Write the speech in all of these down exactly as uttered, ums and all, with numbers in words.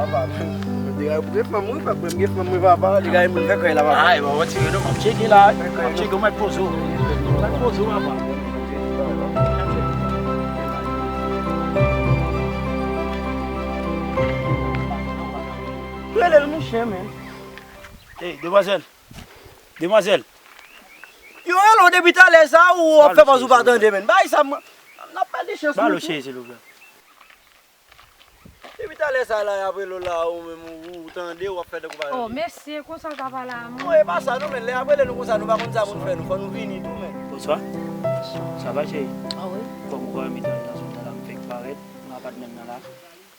Papa, mwen te gaye pou gen fanm, wi, papa, mwen gen fanm, wi, papa, te gaye moun fè kòy la, papa. Ay, papa, ti non, m ap tcheke la, m ap tcheke, m ap poze w. M ap poze w, papa. Rele l, monchè, men. Ey, demwazèl. Demwazèl. Yo rele w depi talè sa, ou ap fè pòz ou pa tande, men. Bay sa, mwen, n ap pèdi chans nou tou. Ba l, cheri, silvouplè. Depi talè sa la, y ap rele w la, ou menm, ou, ou tande, w ap fè tankou pa tande. Oh, mesye, konsa w ka pale a moun. Non, e pa sa, non, men, lè y ap rele nou konsa, nou pa konn sa pou n fè, nou, fò nou vini tou, men. Bonswa. Sa va, cheri? Ah wi. Kòm ou kwè, m te nan zòn nan la, m fèk parèt, m apatnè m nan la.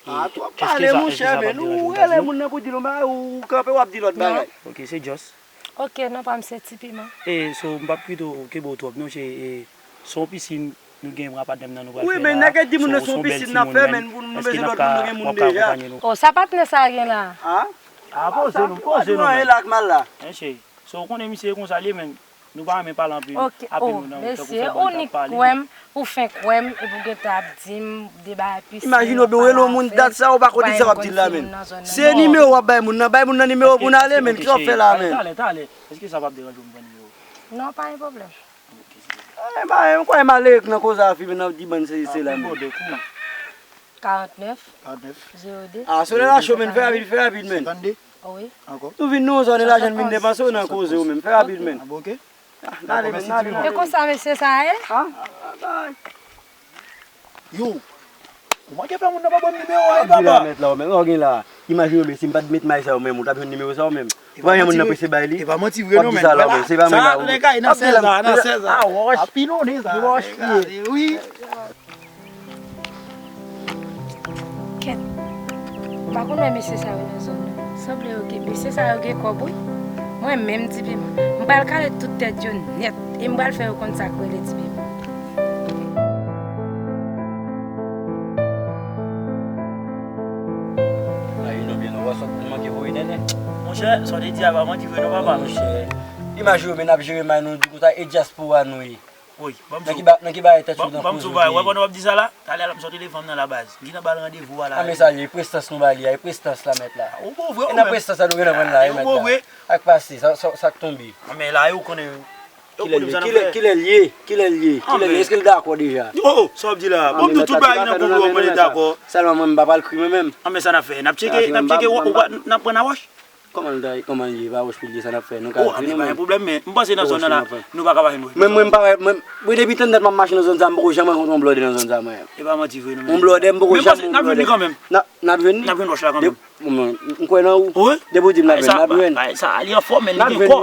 Ah, twòp pale, monchè, men ou rele moun nan pou di l yon bagay, ou kanpe, w ap di lòt bagay. Ok, se Just. Ok, non pa m se Ti Piman. E, so, m p ap kite w kenbe w twòp, non, se, e, se yon pisin nou gen, mwen ak patnè m nan nou pral fè la. Wi, men nèg di moun nan se yon pisin n ap fè, men nou bezwen lòt moun, nou gen moun deja. Oh, sa patnè sa gen la? Ah? Ah, poze nou, poze nou, men. Anyen la k mal la. Enche. So, ou konnen misye konsa l ye, men. Nou pa renmen pale anpil. Ok, oh, mesye, ou nik kwè m, ou fenk kwè m, epi w gentan ap di m de bagay pisin. Imajine w, ou rele yon moun dat sa, ou pa konn sa w ap di l la, men. Se nimewo w ap bay moun nan, bay moun nan nimewo pou n ale, men. Kisa w fè la, men? Talè, talè. Èske sa p ap deranje w m pran nimewo? Non, pa gen pwoblèm. Eh, ba, m kwè malere k nan koze a, fi, men n ap di bann se, se la, men. Karantnèf. Karantnèf. Zewo de. Ah, Soleil a cho, men, fè rapid, fè rapid, men. Senkann de. Wi. Ankò. Nou vin nou, Soleil a cho, vin depanse w nan koze w menm. Fè rapid, men. Ah, bon, ok. Ah, n ale, men, n ale, n ale. E konsa mesye sa ye? Ah, bay. Yo, kòman k fè moun nan pa ban m nimewo a, papa? Ap di la, mèt la, ou menm, ou gen la. Imajine w, men, si m pa t met may sa yo menm, ou t ap jwenn nimewo sa yo menm. Ou pa gen moun nan prese bay li. E pa manti vre non, men. Sa, nan sèz a, nan sèz a. Ap pilone sa. Wi. Kèt. M pa konn wè mesye sa yo nan zòn nan. Sanble yo gen, mesye sa yo gen kòb, wi. Mwen menm, Ti Piman, m pral kale tout tèt yo nèt e m pral fè yo konn sa k rele Ti Piman. Ay, non, byen, nou wè sòt nou manke voye nènè. Monchè, sa w te di a pa manti vre non, papa. Monchè, imajine w, men n ap jere may nou, di konsa, e dyaspora nou ye. Woy, ban m di w. Nan ki ba-, nan ki bagay tèt yo nan koze w te ye? Wè pandan w ap di sa la, talè a l ap sòti devan m nan la baz. M gentan ba l randevou a la. A, men sa l ye, prestans nou ba li a, e prestans la, mèt la. Ou bon vre, ou menm. E nan prestans la nou gentan pran la, e mèt la. Ou bon vre. Sa k pase, sa, sa, sa k tonbe? A, men la, e ou konnen. Kilè l ye? Kilè, kilè l ye? Kilè l ye? Kilè l ye? Èske l dakò deja? Oh, sa w ap di la? Bon, m di w tout bagay nan pou mwen, mwen dakò. Sèlman mwen, m pa pral kri mwen menm. A, men sa n ap fè? N ap tcheke, n ap tcheke, n ap pran nan wòch? Kòman l ta ye? Kòman l ye? Pa wòch pou l ye, sa n ap fè? Nou ka vini nou menm. Oh, a, men pa gen pwoblèm, men m panse nan zòn nan la, nou pa ka pa jwenn wòch. Men mwen, m pa wè, mwen, mwen depi tann dat m ap mache nan zòn sa, m poko janm rankontre yon blòdè nan zòn sa, mwen. E pa manti vre, non, men. Yon blòdè, m poko janm wè yon blòdè. Men m panse n ap vin li kanmenm. N ap, n ap jwenn li? N ap jwenn wòch la kanmenm. Mwen, m kwè nan ou. Wi. Depi w di m n ap jwenn, n ap jwenn. Sa, li anfòm, men li gen kò.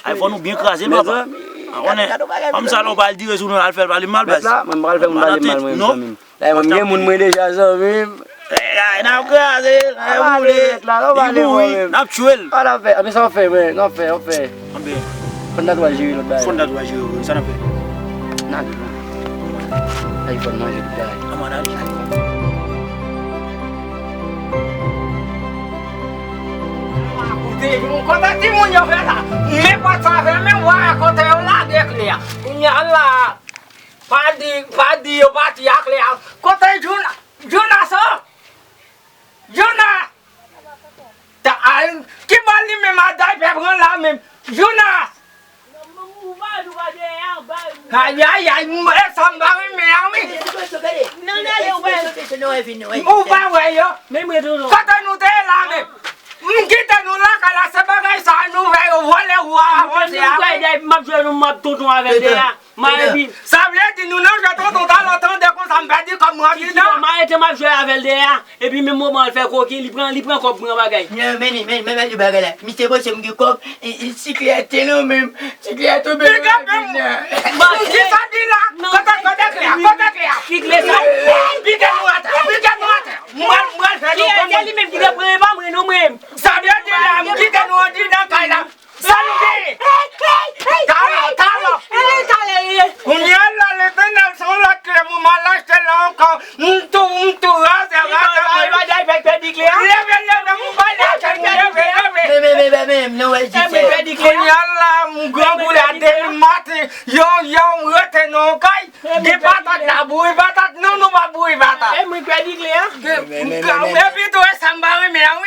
Ay, fò nou byen kraze l, papa. Mezanmi, gade yon bagay. Fanm sa la, ou pa al dire sou nou, al fè l pale mal, baz. Mèt la, mwen, m pral fè moun pale mal, mwen, mezanmi. Dayè, mwen, m gen moun mwen deja, zanmi m. Ay, n ap kraze l, n ap boule. Li mouri, n ap tchwe l. A, n ap fè, a, men sa w fè, mwen, n ap fè, n ap fè. Anben. Fò n ta tou al jere lòt bagay. Fò n ta tou al jere, wi, sa n ap fè. N ale, non. Ay, fò n manje tout bagay. Anben, n ale. Kote, kote timoun yo fè la? Men pòt sa fèmen, wè kote yo lage kle a. Kounye a la, pa di, pa di yo pati a kle a. Kote Jouna? Jonas, oh! Jonas! Ta, a, ki bò li menm a dayè pran la menm? Jonas! Ayayay, m, e sa m pa renmen an, wi. Ou pa wè yo? Kote nou te ye la menm? M kite nou lakay la, se bagay sa nou fè yo vòlè ou a avanse a, wi. M ap jwe nou, m ap tonton avè l de a. Mayi. Sa vle di nou nan jwe tonton talè, tande konsa m pèdi kòb mwen andidan. M arete, m ap jwe avè l dèyè a. Epi menm moman l fè koken, li pran, li pran kòb mwen bagay. Men, men, men, men, men bagay la. Misye panse m gen kòb, e, e, siklèt te nan men m. Siklèt tonbe nan men m. Kisa di la? Kote, kote kle a? Kote kle a? Ki kle sa? Pike nou atè, pike nou atè. M pral, m pral fè nou konn. Li menm ki te pran, e pa mwen non, mwen. Sa vle di la, m kite nou andidan kay la. Sa nou genyen? Talè, talè. Kounye a la, Letènèl, se yon lòt kle, mwen m al achte la ankò. M tou, m tou raze, raze, raze. Leve, leve, m bay la kè, leve, leve. Men, men, men, men, men, nou wè di fè. Kounye a la, m gran boule a demen maten. Yo, yo, m rete nan yon kay. Gen patat la, bouri patat. Non, nou pa bouri patat. E mwen kwè di kle a. Epi tou, e sa m pa renmen an,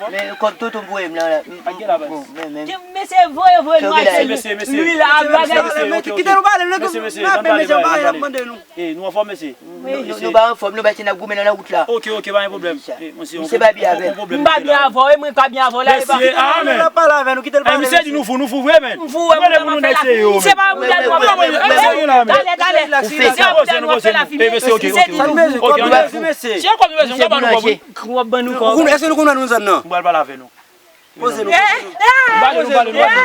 fòm? Men kòb tonton voye m lan la. Bon, men, men. Mesye, voye, voye nou achte lwil la, bagay. Kite nou pale, nou ap pale, mesye, pa y ap mande nou. E, nou anfòm, mesye? Nou pa anfòm, nou pa se n ap goumen nan wout la. Ok, ok, pa gen pwoblèm. Misye pa byen avè m. M pa byen avè w, e mwen pa byen avè w la, e pa. Mesye, a, men. N ap pale avè nou, kite l pale, mesye. Misye di nou fou, nou fou vre, men. M fou, e mwen pa fè. Misye pa mwen, nou ap fè. Talè, talè. Misye ap fè la fini. Mesye, ok, ok. Se kòb nou bezwen, m ka ban nou kòb, wi. Ou ap ban nou kòb. Èske nou konn nou zòn nan? M pral pale avè nou. Poze nou. Ba nou, ba nou, ba nou.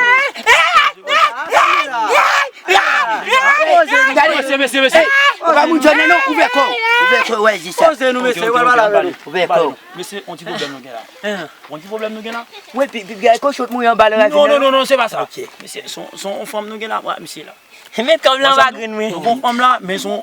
Gade, mesye, mesye, mesye. Ou pa moun jòn nan, non, ouvè kò w. Ouvè kò w, wè, di sa. Poze nou, mesye, ou pral pale avè nou. Ouvè kò w. Mesye, on ti pwoblèm nou gen la. On ti pwoblèm nou gen la. Wi, pi, pi, gade kochon t mouri anba nan ravin nan. Non, non, non, non, se pa sa. Mesye, se on, se on fanm nou gen la, wè, mesye la. Met kòb lan pa grenn, wi. Nou gon fanm la, men se on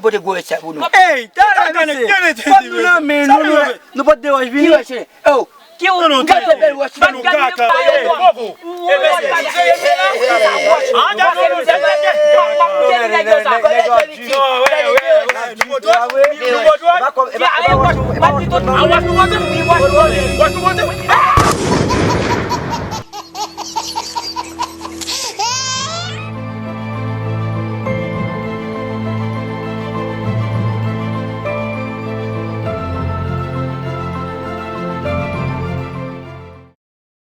m pote gwo wòch sa pou nou. Ey, talè, mesye. Kòm nou nan men nou, nou, nou pote de wòch vini. Ki wòch? Oh, ki wòch? Gade bèl wòch. Gade bèl wòch.